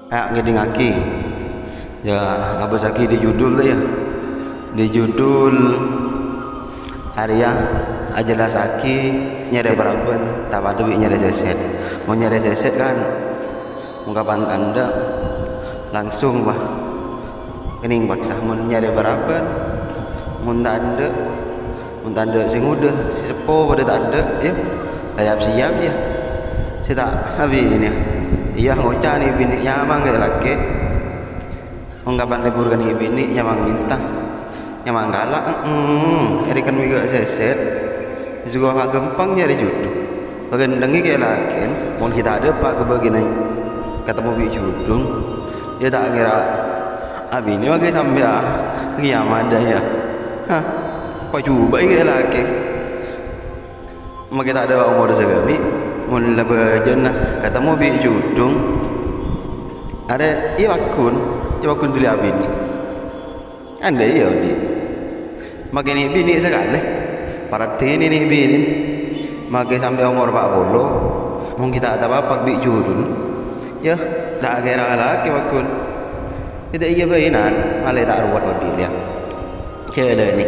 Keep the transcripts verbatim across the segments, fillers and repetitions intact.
Aya' ngèdingngaghi. Ya, ngabâssaghi di judul, ya. Di judul arèya ajellassaghi nyarè paraban ta' padâ bi' nyarè sèsèt. Mon nyarè sèsèt kan, mon kapan ta' endâ', langsung, wah, kennèng paksa. Mon nyarè paraban, mon ta' endâ', mon ta' endâ' sè ngodâ, sè seppo padâ ta' endâ', ya, la yap-siyap, ya. Sè ta' abinè, iyâ, ngoca' nè' binè' nyamang ka lakè'. Mon kapan lebbur ka nè' binè' nyamang mènta. Nyamang kala', mm, èrèken mè' ghâ' sèsèt. Sè ghâmpang nyarè judhu. Paghândhengngè ka lakè'en, mon ghi' ta' dâpa' ka bâgiyânna katemmo bi' judhung, iyâ ta' ngèra abinè maskè sampè' ngèyaman dâ' iyâ. Hah, pajhubâ'i ka lakè'. Maskè ta' dâpa' omor saghâmè', mon la bâjâna katemmo bi' judhung, arè èpagghun, èpagghun dhuli abinè. Andâ' iyâ odi'. Maskè nè' binè' sakalè, parèddhina nè' binè'. Maskè sampè' omor pa' polo, mon ghi' ta' dâpa' bi' judhun, iyâ, ta' kèra lakè' pagghun. Iyâ, iyâ bâinan, malè ta' ruwet odi' rèya. Jhâlâni.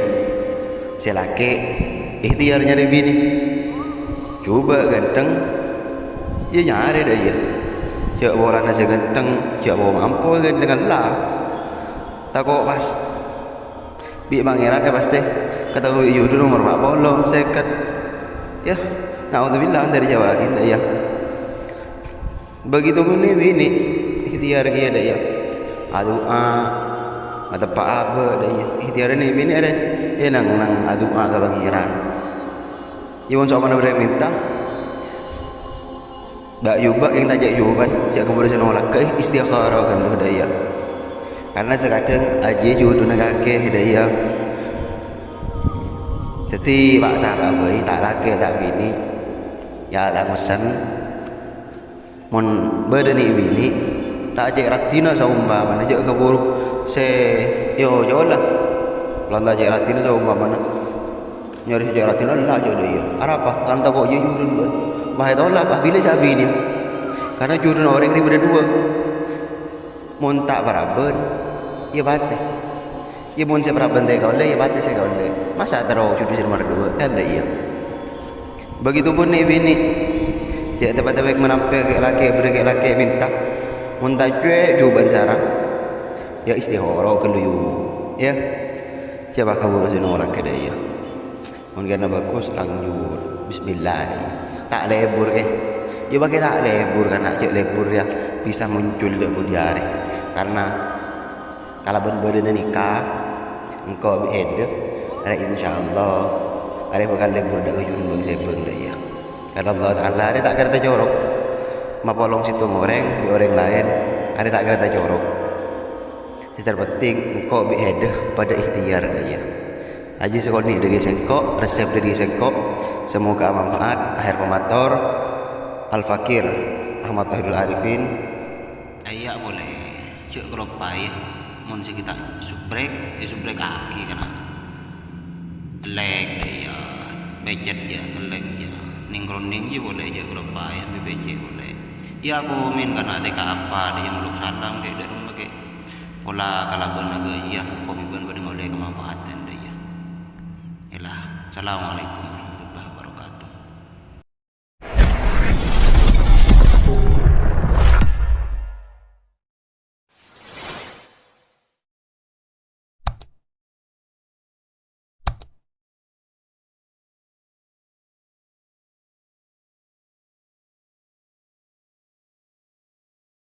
Sè lakè' ihtiyar nyarè binè'. Jhubâ' ghântheng, iyâ nyarè dâ' iyâ. Jhâ' polana sè ghântheng, jhâ' po-mampo ghânthengnga la. Tako' pas bi' Pangèran, iyâ, pastè katemmo bi' judhun omor pa' polo, sèket. Iyâ, naudzubillah, dhâri jhâwâghin dâ' iyâ. Bâgitu bân nè' binè', ihtiyar kèya dâ' iyâ. Adu'a, mateppa' abâ' dâ' iyâ. Ihtiyar nè' binè' rè, è neng-enneng adu'a ka Pangèran. Iyâ, mon sopana bâdâ mènta, dâ' jhubâ' kèng ta' jhâ' jhubâ'ân, jhâ' kabhuru sè nolak, istikharah ghâllu dâ' iyâ. Karna sakadhâng ajiyâ judhuna kakè dâ' iyâ. Dhâddhi, pa' sapa bhâi, ta' lakè', ta' binè', iyâ ta' messen. Mon bâdâ nè' binè', ta' cè' raddhina saompamana, jhâ' kabhuru sè èocola. Mon ta' cè' raddhina saompamana, nyarè sè cè' raddhina la jhâ' dâ' iyâ. Arapa? Kan tako' jiyâ judhun bân. Pas ètolak, abillâ sè abinèya. Karna judhuna orèng rèya bâdâ duwâ'. Mon ta' paraban, iyâ patè. Iyâ, mon sè paraban ta' èkaollè, iyâ patè sè èkaollè. Masa' terro judhu sè nomer duwâ', kan dâ' iyâ. Bâgitu pon nè' binè'. Jhâ' teppa-teppa manampè ka lakè', bârâ' ka lakè' mènta. Mon ta' cowok jhubâ'ân sara, iyâ istikharah ghâllu, yu. Iyâ. Jhâ' pa' kabhuru sè nolak ka dâ' iyâ. Mon karna bhâghus, lanjut. Bismillah, dâ' iyâ. Ta' lebbur, eh. Iyâ, maskè ta' lebbur, kana' jhâ' lebbur, iyâ. Bisa muncul dâ' budi arè. Karna kalabân bâdâna nèka, engko' bi' Eda, arè insyaallah, arè bhâkal lebbur dâ' ka jhubâ' sèbâng dâ' iyâ. Karna Allah Ta'ala arè ta' kèra tacorok. Mapolong sèttong orèng, bi' orèng laèn, arè ta' kèra tacorok. Sè terpenting, engko' bi' Eda padâ ihtiyar dâ' iyâ. Ajiyâ sakonè' dâri sèngko', resep dâri sèngko'. Semoga manfaat. Akhir pamator, Al-Fakir Ahmad Tauhidul Arifin. Iyâ, polè. Jhâ' kaloppaè, mon sè ghi' ta' subrek, èsubrek aghi kana'. Èllèk, iyâ. Pècèt, iyâ. Èllèk, iyâ. Nèng-kronèng, iyâ, polè. Jhâ' kaloppaè, ambi pècèt, polè. Iyâ, akomen kana' tèka apa, dâ' iyâ, molok salam, kè, dâ' remma, kè. Pola kalabân aghâjiyâ, kopi bân padâ ngaollè kamanfaatan, dâ' iyâ. Ella, assalamualaikum